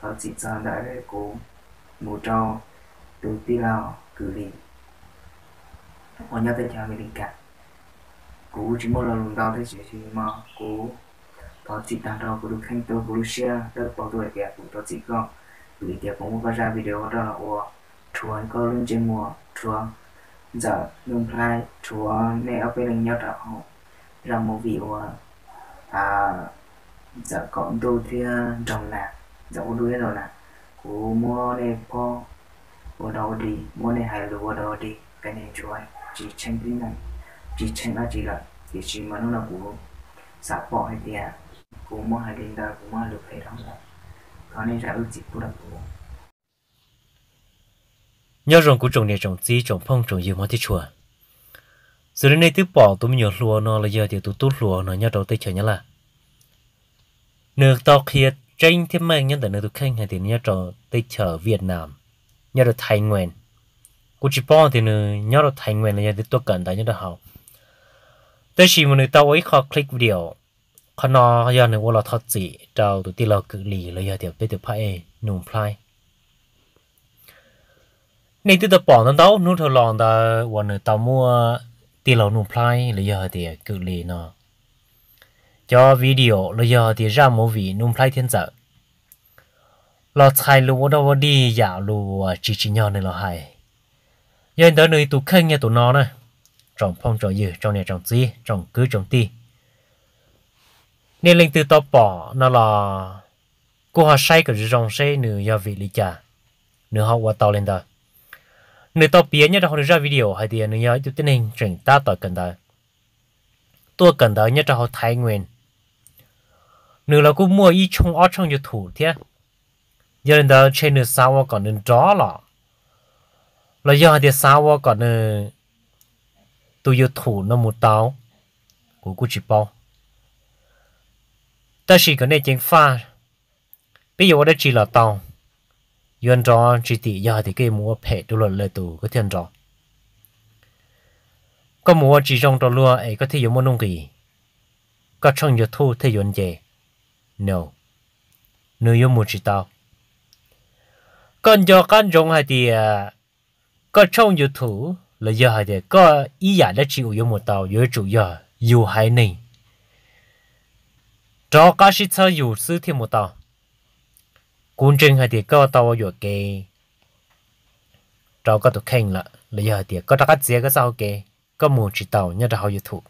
thov txim txog ntawm kuv mus rau tus tij laug Kwm Lis uas nyob teb chaws Amelikas. Kuv tsis muaj lo lus ntau thiab, tiam sis mas kuv thov txim tag nrho kuv tus kheej tuaj, kuv lub siab dawb paug tuaj hais tias kuv thov txim koj vim tias kuv muab koj zaj video rau los ua rhuav koj lub ntsej muag, rhuav Ntxawm Nuj Nplhaib, rhuav nej ob peb leeg nyob rau hauv zaj movie uas Ntxawm Kaum Ntuj thiab Nraug Nas, Ntxawm Ua Dub thiab Nraug Nas. Kuv muab nej pob ua dog ua dig, muab nej hais lus ua dog ua dig, koj nej ntsuav tsis tsheej tib neeg, tsis tsheej dab tsi lawm, tiam sis mas hnub no kuv xav pom hais tias kuv muab hais li ntawd, kuv muab hais lus phem rau lawm, thov nej zam lub txim pub rau kuv. Nyob zoo kuv tsoom niam tsoom txiv tsoom phooj tsoom ywg hmov thiab tshua. Xws li nej twb pom tus me nyuam hluas no los yog tias tus tub hluas no nyob rau teb chaws Nyab Laj, nws tau qhia tseeb thiab meej nyob ntawm nws tus kheej hais tias nws nyob rau teb chaws Vietnam, nyob rau Taiwan. Kuv tsis paub tias nws nyob rau Taiwan los yog tias tuaj kawm ntawv nyob rau hauv, tab sis mas nws tau ua ib qho clip video. Qhov no yog nws ua los thov txim rau tus tij laug Kwm Lis los yog tias peb tus phab ej Nuj Nplhaib. Nej twb tau pom ntau ntau hnub dhau los ntawd uas nws tau muab tij laug Nuj Nplhaib los yog hais tias Kwm Lis no cov video los yog tias zaj movie Nuj Nplhaib thiab Ntxawm los txhais lus ua dog ua dig yam lus uas tsis tsim nyog nws los hais. Yog li ntawd nws tus kheej yog tus no na, tsoom phooj tsoom ywg, tsoom niam tsoom txiv, tsoom kwv tsoom tij. Nej leej twg tau pom no los kuj ho saib kom zoo zoo seb nws yog vim li cas nws ho ua tau li ntawd. Nws tau piav nyob rau hauv nws zaj video hais tias nws yog ib tug tib neeg tseem tab tom kawm ntawv, tuaj kawm ntawv nyob rau hauv Taiwan. Nws los kuj muaj ib tshooj ob tshooj YouTube thiab. Yog li ntawd ntshe nws xav ua kom nws nrov los, los yog hais tias xav ua kom nws tus YouTube no mus tau, kuv kuj tsis paub. Tab sis kom nej ceev faj, peb yuav ua dab tsi los tau, yuav nrov tsis tim yog hais tias koj yuav mus ua phem rau luag lwm tus koj thiaj nrov. Koj mus ua tsis zoo rau luag es koj thiaj yuav muaj nuj nqis, koj tshooj YouTube thiaj yuav nce. No, nws yuav mus tsis tau. Koj nco qab ntsoov hais tias koj tshooj YouTube los yog hais tias koj ib yam dab tsi uas yuav mus tau yuav tsum yog yus haiv neeg rov qab sib txhawb yus xwb thiaj mus tau. Kuv ntseeg hais tias koj tau ua yuam kev rau koj tus kheej lawm los yog hais tias koj rov qab txiav koj txoj hau kev, koj mus tsis taus nyob rau hauv YouTube.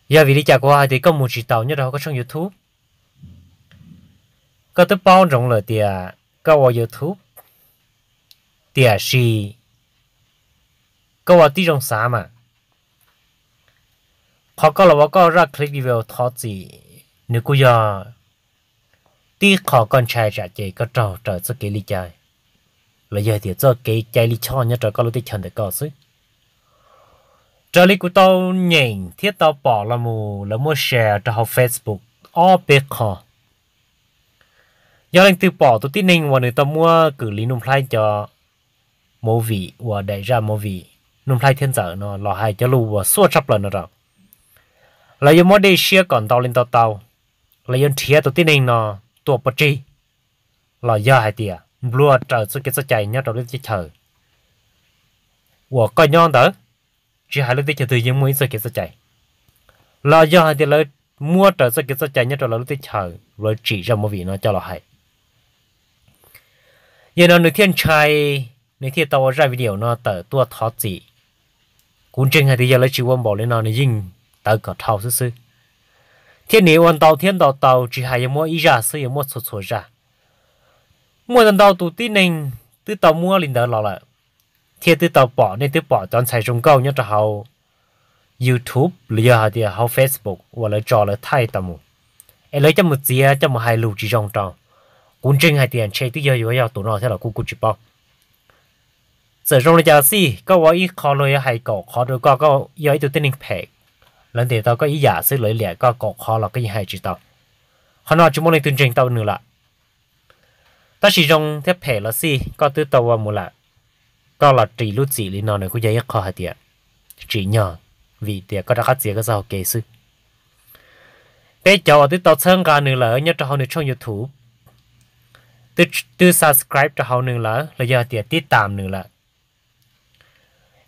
Yog vim li cas kuv hais tias koj mus tsis taus nyob rau hauv koj tshooj YouTube? Koj twb paub ntsoov lawm tias koj ua YouTube, tiam sis koj ua tib zoo xav mas, qhov koj los ua koj zaj clip video thov txim, nws kuj yog tib qho koj ntshai tsam ces koj raug raws txoj kev li cas, los yog tias txoj kev cai li choj nyob rau koj lub teb chaws ntawm koj xwb. Raws li kuv tau nyeem thiab tau pom los mus lawv muab share rau hauv Facebook ob peb qho. Yog leej twg pom tus tib neeg uas nws tau muab Kwm Lis Nuj Nplhaib cov movie uas daim zaj movie Nuj Nplhaib thiab Ntxawm no los hais cov lus uas xuaj tshaj plaws no rau, lawv yuav muab dej siab kom ntau li ntau tau, lawv yuav nrhiav tus tib neeg no tua pov tseg, los yog hais tias nplua raws txoj kev txoj cai nyob rau lub teb chaws uas koj nyob ntawd, tsis hais lub teb chaws twg yeej muaj ib txoj kev txoj cai, los yog hais tias lawv muab raws txoj kev txoj cai nyob rau lawv lub teb chaws lawv tsim zaj movie no coj los hais. Yog no nws thiaj ntshai, nws thiaj tau ua zaj video no tawm tuaj thov txim. Kuv ntseeg hais tias yog lawv tsis ua npaum li no nws yeej tawv kom dhau xwb xwb. Thiab nws ua ntau thiab ntau tau, tsis hais yog muab ib zaj xwb, yuav muab txhua txhua zaj. Muaj ntau ntau tus tib neeg twb tau muab li ntawd los lawm, thiab twb tau pom, nej twb pom cov ntxhais zoo nkauj nyob rau hauv YouTube los yog hais tias hauv Facebook uas lawv tso lawv thaij tau mus, es lawv coj mus txiav coj mus hais lus tsis zoo rau. Kuv ntseeg hais tias ntshe twb yog yuav yog tus no thiab los kuj kuj tsis paub. Txawm zoo li cas xij, koj ua ib qho luag yuav hais kaum qhov rau koj, koj yog ib tug tib neeg phem, lawv ntes tau koj ib yam xwb, lawv liam koj kaum qhov los koj yeej hais tsis tau. Qhov no tsis muaj leej twg ntseeg tau nws lawm. Tab sis zoo thiab phem los xij, koj twb tau ua mus lawm, koj los ris lub txim li no nws kuj yog ib qho hais tias tsim nyog, vim tias koj rov qab txiav koj txoj hau kev xwb. Peb cov uas twb tau txhawb nqa nws lawm nyob rau hauv nws tshooj YouTube, twb subscribe rau hauv nws lawm los yog tias tib tam nws lawm.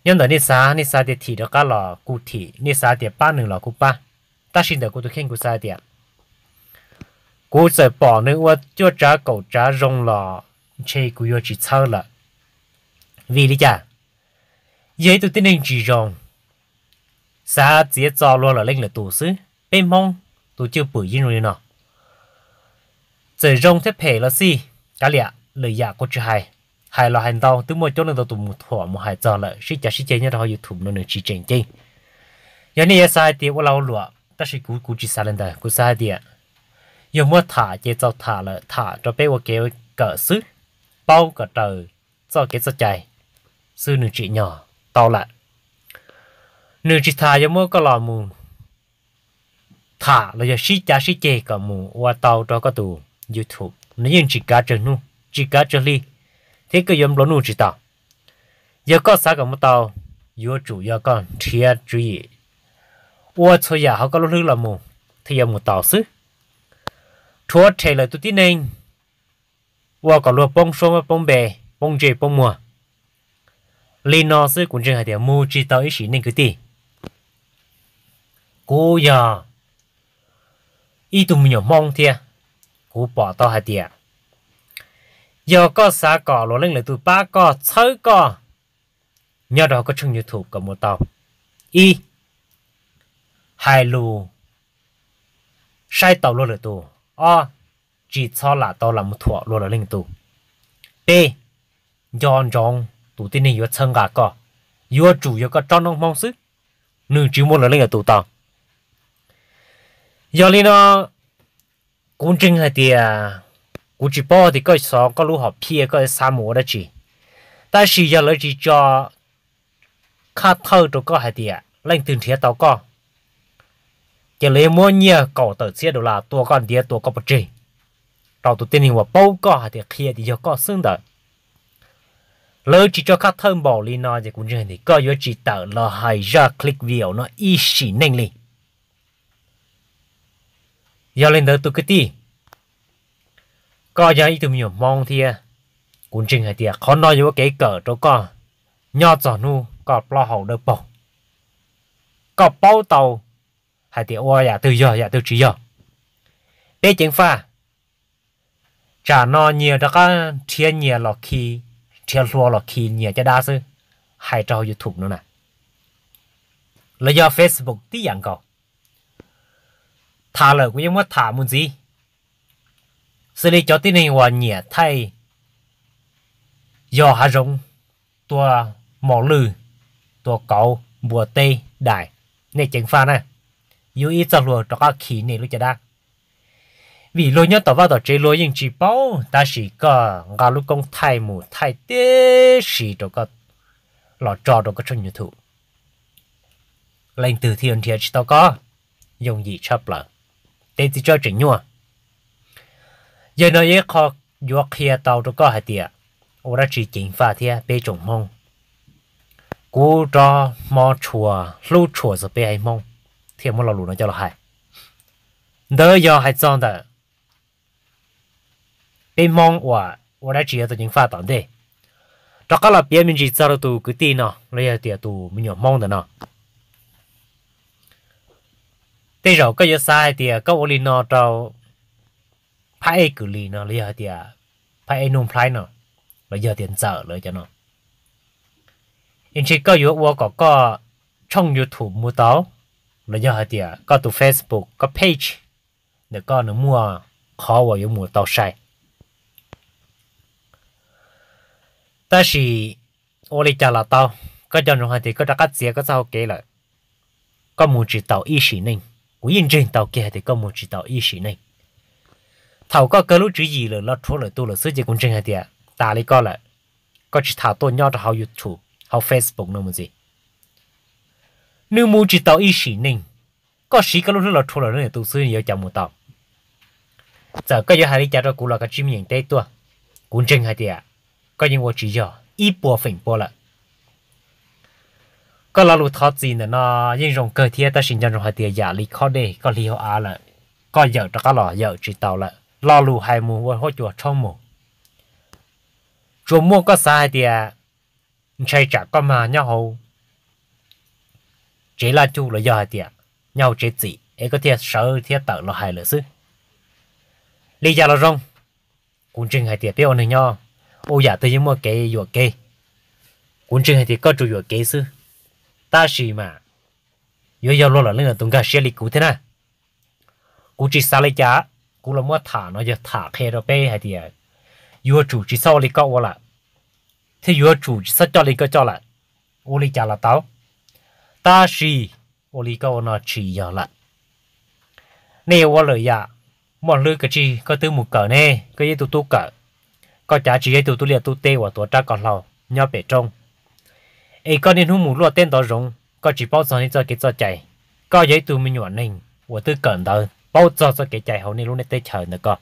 Nyob ntawm nej xav, nej xav tias thim rov qab los kuj thim, nej xav tias pab nws los kuj pab. Tab sis ntawm kuv tus kheej kuv xav tias kuv txawm pom nws ua cuaj tsav kaum tsav zoo los ntshe kuv yuav tsis txhawb lawm. Vim li cas? Yog ib tug tib neeg tsis zoo, xav txiav txo luag lawm leej lwm tus xwb. Peb Hmoob tus cwj pwm yeej zoo li no. Txawm zoo thiab phem los xij, kav liam, lwm yam kuv tsis hais. Hais los hais ntau, twb muaj coob leej ntau tus mus thuam mus hais txog lawm, sib cav sib ceg nyob rau hauv YouTube no nws tsis tseem ceeb. Yog nej yuav xav hais tias ua lag ua luam, tab sis kuv, kuv tsis xav li ntawd, kuv xav hais tias yog muab tham ces txaus tham lawm, tham rau peb ua kev kawm xwb, paub kom raws txoj kev txoj cai xwb, nws tsim nyog tau lawm. Nws tsis tham yuav muab koj los mus tham los yog sib cav sib ceg kom mus ua tau rau koj tus YouTube, nws yeej tsis kav tsawg hnub, tsis kav tsawg hli, thiab koj yuav nplua nuj tsis tau. Yog koj xav kom mus tau, yuav tsum yog koj nrhiav tswv yim, ua txhua yam hauv koj lub hlwb los mus thiaj yuav mus tau xwb. Rhuav rhem lawm tus tib neeg, ua kom luag poob suab poob npe, poob ntsej poob muag li no xwb kuv ntseeg hais tias mus tsis tau ib sim neej kwv tij. Kuv yog ib tug me nyuam Hmoob thiab, kuv pom tau hais tias yog koj xav kom luag leej lwm tus pab koj txhawb koj nyob rau hauv koj tshooj YouTube kom mus tau, ib, hais lus saib taus luag lwm tus, ob, tsis txhob lam tau lam mus thuam luag lwm leej tus, peb, nco ntsoov tus tib neeg yuav txhawb nqa koj, yuav tsum yog koj tsob noob Hmoob xwb, nws tsis muaj luag leej lwm tus tau. Yog li no, kuv ntseeg hais tias, kuv tsis paub tias koj xov koj lub hom phiaj koj xav mus ua dab tsi, tab sis yog lawv tsis tso khaj thawj rau koj hais tias leej twg nrhiav tau koj, ces lawv yuav muab nyiaj kaum tawm txhiab dollar tua koj ntiav tua koj pov tseg rau tus tib neeg uas paub koj hais tias qhia tias yog koj xwb ntawd. Lawv tsis tso khaj thawj npaum li no ces kuv ntseeg tias koj yuav tsis tawm los hais zaj click video no ib sim neej li. Yog li ntawd tus kwv tij, koj yog ib tug me nyuam Hmoob thiab, kuv ntseeg hais tias qhov no yuav ua kev kawm rau koj nyob txog hnub koj plaub hau dawb paug, koj paub tau hais tias ua yam twg yog yam twg tsis yog. Peb ceev faj, tsam no nyias rov qab nrhiav nyias los khi, nrhiav hlua los khi nyias caj dab xwb, hais rau hauv YouTube no na, los yog Facebook tib yam nkaus. Tham lawm kuv yeej muab tham mus ntxiv, xws li cov tib neeg uas nyiam thaij yos hav zoov, tua mos lwj, tua kauv, npua teb, dais, nej ceev faj na, yus ib txoj hlua rov qab khi nej lub caj dab. Vim luag nyob tom vaj tom tsev luag yeej tsis paub, tab sis koj nqa lub koob thaij mus thaij tib si rau koj los tso rau koj tshooj YouTube, leej twg thiaj yuav nrhiav tsis tau koj. Yooj yim tshaj plaws, tej txiv tsawb tseem nyuaj. Yog no ib qho yuav qhia tau rau koj hais tias ua dab tsi ceev faj thiab peb tsoom Hmoob. Kuv rov hmo tshua hlub tshua txog peb haiv Hmoob thiaj muab lo lus no coj los hais. Ntawd yog hais txog ntawm peb Hmoob uas ua dab tsi yuav tau ceev faj tom ntej. Rov qab los piav me ntsis txog rau tus kwv tij no los yog tias tus me nyuam Hmoob ntawm no. Tej zaum koj yuav xav hais tias koj ua li no rau phab ej kwv li no los yog hais tias phab ej Nuj Nplhaib no, los yog tias Ntxawm lawv cov no, es ntshe koj yuav ua kom koj tshooj YouTube mus tau, los yog hais tias koj tus Facebook, koj page ntawm koj nws muaj qhov uas yuav mus tau sai. Tab sis ua li cas los tau, koj nco ntsoov hais tias koj rov qab txiav koj txoj hau kev lawm, koj mus tsis taus ib sim neej. Kuv yeej ntseeg tau kiag hais tias koj mus tsis taus ib sim neej. Thaum koj kawg lub tswv yim lawm los rhuav lwm tus lawm xwb ces kuv ntseeg hais tias tas li koj lawm, koj tsis tham tuaj nyob rau hauv YouTube, hauv Facebook no mus ntxiv. Nws mus tsis taus ib sim neej, koj siv koj lub hlwb los rhuav lwm tus xwb yuav cas mus tau. Txawm koj yuav hais li cas rau kuv los kav tsij me yeem teb tuaj, kuv ntseeg hais tias koj yeej ua tsis yog ib puas feem pua lawm. Koj lo lus thov txim ntawm no yeej zoo kawg thiab, tab sis nco ntsoov hais tias yam li khob dej koj hliv hauv av lawm, koj yawm rov qab los yawm tsis tau lawm. Lo lus hais mus ua huab cua tshoob mus, tsuas muaj koj xav hais tias ntshai tsam koj mag nyob hauv tsev laj cuj los yog hais tias nyob hauv tsev txim es koj thiaj sawv thiab tawm los hais lawm xwb. Li cas los zoo, kuv ntseeg hais tias peb ua neeg nyob, ua yam twg yeej muaj kev yuam kev. Kuv ntseeg hais tias koj tsuas yuam kev xwb, tab sis mas yuav yog luag lawm leej lawm tus nkag siab li kuv thiab na. Kuv tsis xav li cas, kuv los muab tham no yog tham qhia rau peb hais tias yuav tsum tsis txhob ua li koj ua lawm, thiab yuav tsum tsis txhob coj li koj coj lawm. Ua li cas los tau, tab sis ua li koj ua no tsis yog lawm. Nej ua lawm yam muaj hlwb kav tsij koj twb mus kawm ne, koj yog ib tug tub kawm, koj cav tsis yog ib tug tub liaj tub teb uas tuav rab koj hlau nyob pem roob. Es koj niaj hnub mus luaj teb ntov zoov, koj tsis paub txog nej txoj kev txoj cai. Koj yog ib tug me nyuam neeg uas twb kawm ntawv paub txog txoj kev cai hauv nej lub teb chaws ntawm koj.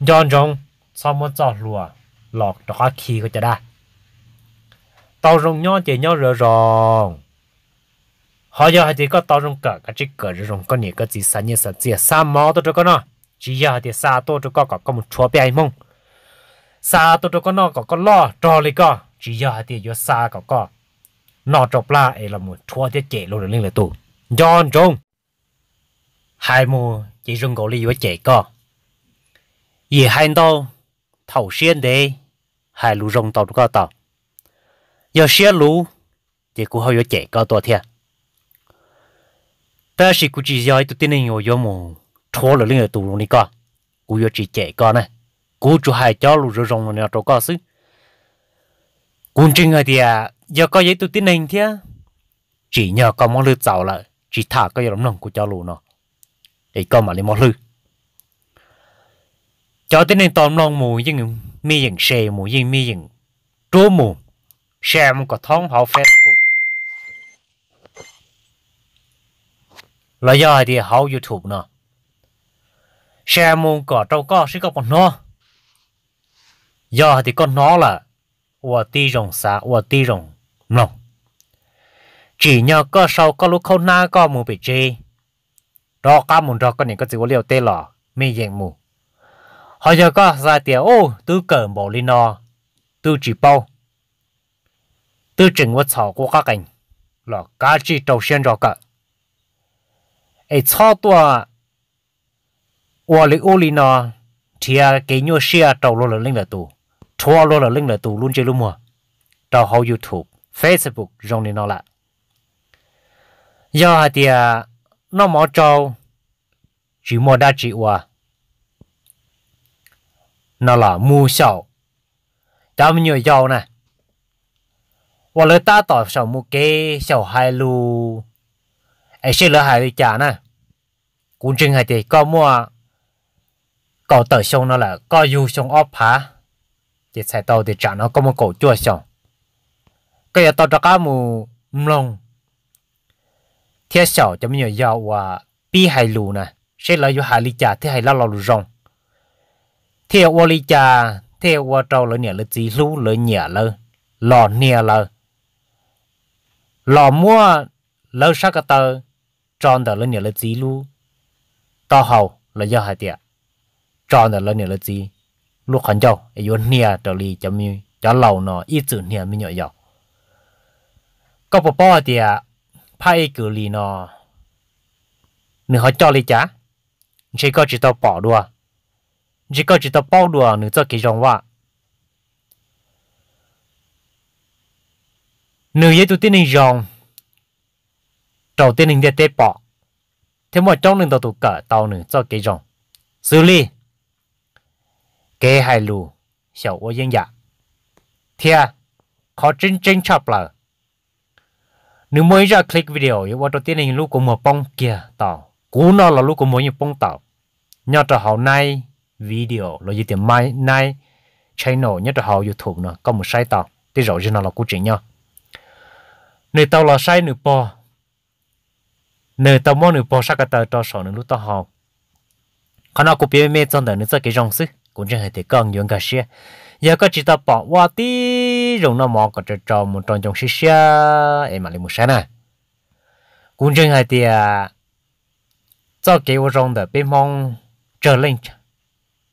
Nco ntsoov, txhob muab txoj hlua los rov qab khi koj caj dab. Tau zoo nyob ces nyob zoo zoo. Ho yog hais tias koj tau zoo kawm, kav tsij kawm zoo zoo, koj niam koj txiv xa nyiaj xa txiaj xa mov tuaj rau koj noj, tsis yog hais tias xa tuaj rau koj kom koj mus rhuav peb haiv Hmoob. Xa tuaj rau koj noj kom koj loj rog li koj, tsis yog hais tias yuav xa kom koj noj rau plab es los mus rhuav thiab cem luag lwm leej lwm tus. Nco ntsoov, hais mus ces zoo nkaus li yuav cem koj. Yim hais ntau, thaum siab ntev hais lus zoo tau rau koj tau. Yog siab luv, ces kuv ho yuav cem koj tuaj thiab. Tab sis kuv tsis yog ib tug tib neeg uas yuav mus rhuav lwm leej lwm tus zoo li koj. Kuv yuav tsis cem koj na. Kuv tsuas hais cov lus zoo zoo no rau koj xwb. Kuv ntseeg hais tias yog koj yog ib tug tib neeg thiab, tsim nyog koj mob hlwb txaus lawm tsis tham koj yuav los mloog kuv cov lus no, es koj mam li mob hlwb. Cov tib neeg tau mloog mus yeej me yeem share mus, yeej me yeem rub mus, share mus kom thoob hauv Facebook los yog hais tias hauv YouTube no, share mus kom rau koj seb koj puas hnov. Yog hais tias koj hnov lawm, ua tib zoo xav ua tib zoo mloog. Tsim nyog koj sau koj lub khaub hnab koj mus pem tsev, rov qab mus nrog koj niam koj txiv ua liaj ua teb los me yeem mus. Ho yog koj xav tias, u, twb kawm npaum li no, twb tsis paub, twb tseem ua txhaum quj qab qees, los kav tsij rau siab ntso kawm, es txhob tuaj ua li ub li no, nrhiav kev nyuaj siab rau luag lwm leej lwm tus, rhuav luag lwm leej lwm tus lub ntsej lub muag rau hauv YouTube, Facebook zoo li no lawm. Yog hais tias noj mov tsau, tsis muaj dab tsi ua no los mus xyaum cov me nyuam yaus na, uas lawv tab tom xyaum mus kev xyaum hais lus, es seb lawv hais li cas na. Kuv ntseeg hais tias koj muaj kaum tawm xyoo no lawm, koj yug xyoo ob phav, ces txhais tau tias tsam no koj muaj kaum cuaj xyoo. Koj yuav tau rov qab mus mloog thiab xyaum cov me nyuam yaus uas pib hais lus na, seb lawv yuav hais li cas thiaj hais lo lus zoo, thiaj yuav ua li cas thiaj yuav ua rau lawv niam lawv txiv hlub lawv nyiam lawv, los hnia lawv, los muab lawv sab ko taw tso ntawm lawv niam lawv txiv lub taub hau los yog hais tias tso ntawm lawv niam lawv txiv lub qhov ncauj es yuav hnia raws li cov laus no ib txwm hnia me nyuam yaus. Koj puas paub hais tias phab ej kwv li no nws ho coj li cas? Ntshe koj tsis tau pom dua, ntshe koj tsis tau paub dua nws txoj kev zoo vaj. Nws yog ib tug tib neeg zoo rau tib neeg ntiaj teb pom, thiab muaj coob leej ntau tus kawm tau nws txoj kev zoo, xws li kev hais lus, xyaum ua yeeb yam, thiab qhov tseeb tseeb tshaj plaws, nws muaj ib zaj clip video yuav ua rau tib neeg lub kua muag poob kiag tau. Kuv no los lub kua muag yeej poob tau. Nyob rau hauv Nai video los yog tias Nai channel nyob rau hauv YouTube no koj mus saib tau, tej zaum zaum no los kuj tseem nyob. Nws tau los saib nws pog, nws tau muab nws pog sab ko taw rau saum nws lub taub hau. Qhov no kuv piav me me txog ntawm nws txoj kev zoo xwb, kuv ntseeg hais tias koj yuav nkag siab. Yog koj tsis tau pom, ua tib zoo noj mov kom tsau tsau mus rau ncoo siab siab es mam li mus saib na. Kuv ntseeg hais tias txoj kev ua zoo ntawm peb Hmoob tsawg leej,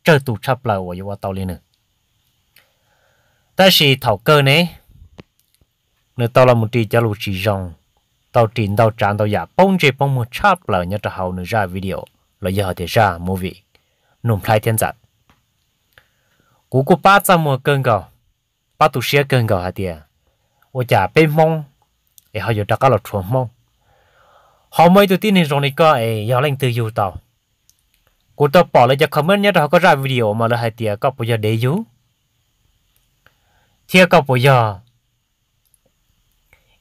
tsawg tus tshaj plaws uas yuav ua tau li nws. Tab sis thaum kawg ne, nws tau los mus ris cov lus tsis zoo, tau ris ntau tsav ntau yam poob ntsej poob muag tshaj plaws nyob rau hauv nws zaj video los yog tias zaj movie Nuj Nplhaib thiab Ntxawm. Kuv kuj pab txaj muag kawg nkaus, pab tu siab kawg nkaus hais tias ua cas peb Hmoob es ho yuav rov qab los rhuav Hmoob, ho muaj ib tug tib neeg zoo li koj es yog leej twg yug tau. Kuv tau pom lawv cov comment nyob rau hauv koj zaj video mas lawv hais tias koj puas yog dev yug, thiab koj puas yog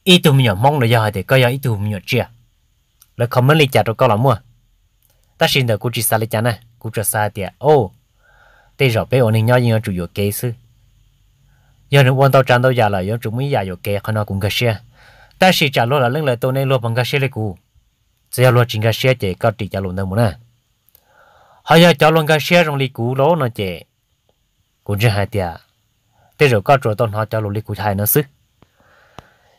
ib tug me nyuam Hmoob los yog hais tias koj yog ib tug me nyuam tsiaj. Lawv comment li cas rau koj los muaj, tab sis ntawm kuv tsis xav li cas na, kuv tsuas xav hais tias o, tej zaum peb ua neeg nyob yeej yuav tsum yuam kev xwb. Yog nws ua ntau tsav ntau yam lawm yuav tsum muaj ib yam yuam kev, qhov no kuv nkag siab. Tab sis tsam luag lawv leej lawv tus nej luag puas nkag siab li kuv? Txawm yog luag tsis nkag siab ces koj ris cov lus ntawd mus na. Ho yog cov luag nkag siab zoo li kuv los no ces kuv ntseeg hais tias tej zaum koj tsuas tau hnov cov lus li kuv hais no xwb.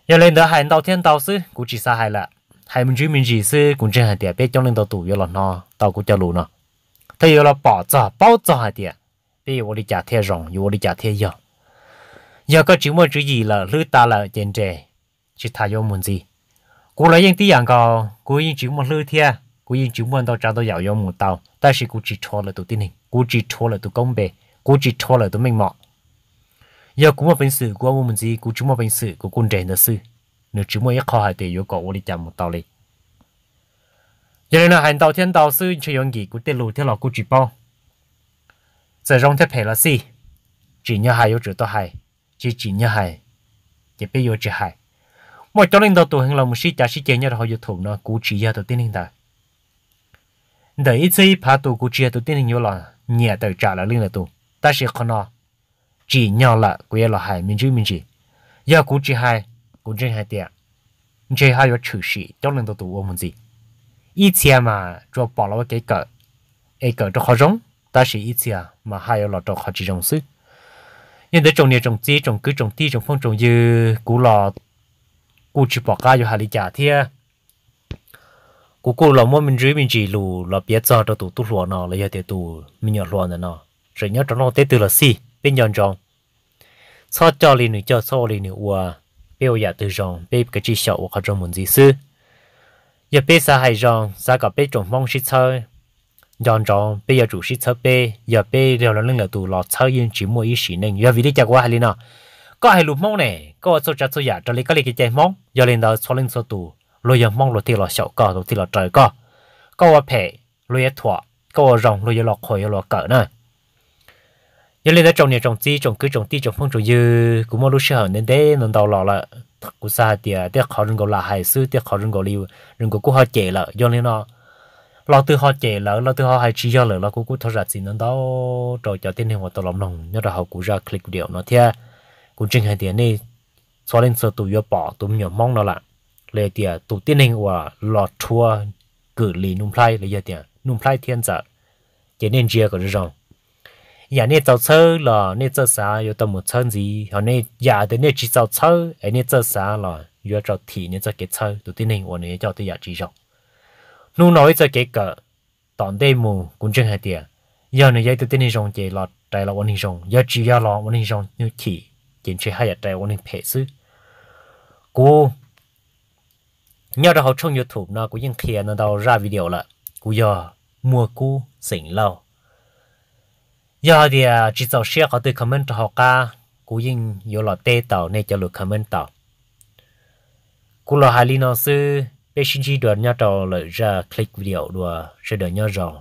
Yog li ntawd hais ntau thiab ntau xwb kuv tsis xav hais lawm, hais me ntsis me ntsis xwb kuv ntseeg hais tias peb coob leej ntau tus yuav los hnov tau kuv cov lus no, thiab yuav los pom txog paub txog hais tias peb yuav ua li cas thiaj zoo, yuav ua li cas thiaj yog. Yog koj tsis muaj tswv yim lawm, hlwb tas lawm ces nres, tsis tas yuav mus ntxiv. Kuv los yeej tib yam nkaus, kuv yeej tsis muaj hlwb thiab kuv yeej tsis muaj ntau tsav ntau yam yuav mus tau, tab sis kuv tsis rhuav lawm tus tib neeg, kuv tsis rhuav lawm tus koob npe, kuv tsis rhuav lawm tus meej mom. Yog kuv muaj peev xwm kuv ua mus ntxiv, kuv tsis muaj peev xwm kuv kuj nres ntawd xwb. Nws tsis muaj ib qho hais tias yuav kom ua li cas mus tau li. Yog li no hais ntau thiab ntau xwb ntshe yuav nkim kuv tej lus thiab los kuj tsis paub. Txawm zoo thiab phem los xij, tsim nyog hais yuav tsum tau hais, tsis tsim nyog hais ces peb yuav tsis hais. Muaj coob leej ntau tus heev los mus sib cav sib ceg nyob rau hauv YouTube no, kuv tsis yog tus tib neeg ntawd. Ntawm ib txhiab ib phav tus kuv tsis yog tus tib neeg yuav los nyiam tawm tsam lawv leej lawv tus, tab sis qhov no tsim nyog lawm kuv yuav los hais me ntsis me ntsis. Yog kuv tsis hais, kuv ntseeg hais tias ntshe haj yuav tshwm sim coob leej ntau tus ua mus ntxiv. Ib txhia mas tsuas pom los ua kev kawm, es kawm rau qhov zoo, tab sis ib txhia mas haj yuav los rau qhov tsis zoo xwb. Yog ntawd tsoom niam tsoom txiv tsoom kwv tsoom tij tsoom phooj tsoom ywg, kuv los kuj tsis pom qab yuav hais li cas thiab. Kuv kuj los muab me ntsis me ntsis lus los piav txog rau tus tub hluas no los yog tias tus me nyuam hluas ntawm no, tseem nyob rau lub teb twg los xij, peb nco ntsoov, txhob coj li nws coj, txhob ua li nws ua. Peb ua yam twg zoo peb kav tsij xyaum ua qhov zoo mus ntxiv xwb. Yog peb xav hais zoo, xav kom peb tsoom Hmoob sib txhawb, nco ntsoov peb yuav tsum sib txhawb peb. Yog peb yog leej lwm tus los txhawb yeej tsis muaj ib sim neej. Yog vim li cas kuv hais li no? Koj hais lus Hmoob ne, koj ua txhua tsav txhua yam raws li koj li kev cai Hmoob. Yog li ntawd txhua leej txhua tus luag yog Hmoob luag thiaj los xyaum koj, luag thiaj los raws koj. Koj ua phem luag yuav thuam, koj ua zoo luag yuav los qhuas yuav los kawm na. Yog li ntawd tsoom niam tsoom txiv tsoom kwv tsoom tij tsoom phooj tsoom ywg, kuv muaj lub sij hawm ntev ntev ntau ntau los lawm, kuv xav hais tias tej qhov zoo nkaus lam hais xwb, tej qhov zoo nkaus li zoo nkaus kuj ho cem lawm. Yog li no los twg ho cem lawm, los twg ho hais tsis yog lawm los kuv kuj thov zam txim ntau ntau rau cov tib neeg uas tau los mloog nyob rau hauv kuv zaj clip video no thiab. Kuv ntseeg hais tias nej txhua leej txhua tus yuav pom tus me nyuam Hmoob no lawm, los tias tus tib neeg uas los rhuav Kwm Lis Nuj Nplhaib los yog tias Nuj Nplhaib thiab Ntxawm, ces nej ntsia kom zoo zoo. Yam nej txaus txhawb los nej txawj xav yuav tau mus txhawb ntxiv, ho nej yam tias nej tsis txaus txhawb es nej txawj xav los yuav tau thim nej txoj kev txhawb tus tib neeg uas nws yuav coj tej yam tsis zoo. Hnub no ib txoj kev kawm, tom ntej mus kuv ntseeg hais tias yog nws yog ib tug tib neeg zoo ces los rais los ua neeg zoo, yog tsis yog los ua neeg zoo nws chim, ces ntshe haj yam rais ua neeg phem xwb. Kuv nyob rau hauv tshooj YouTube no kuv yeej qhia ntau ntau zaj video lawm, kuv yog Muaj Kub xeem Lauj. Yog hais tias tsis txaus siab qhov twg comment rau hauv qab, kuv yeej yuav los teb tau nej cov lus comment tau. Kuv los hais li no xwb, peb sib ntsib dua nyob rau lwm zaj clip video dua, sawv daws nyob zoo.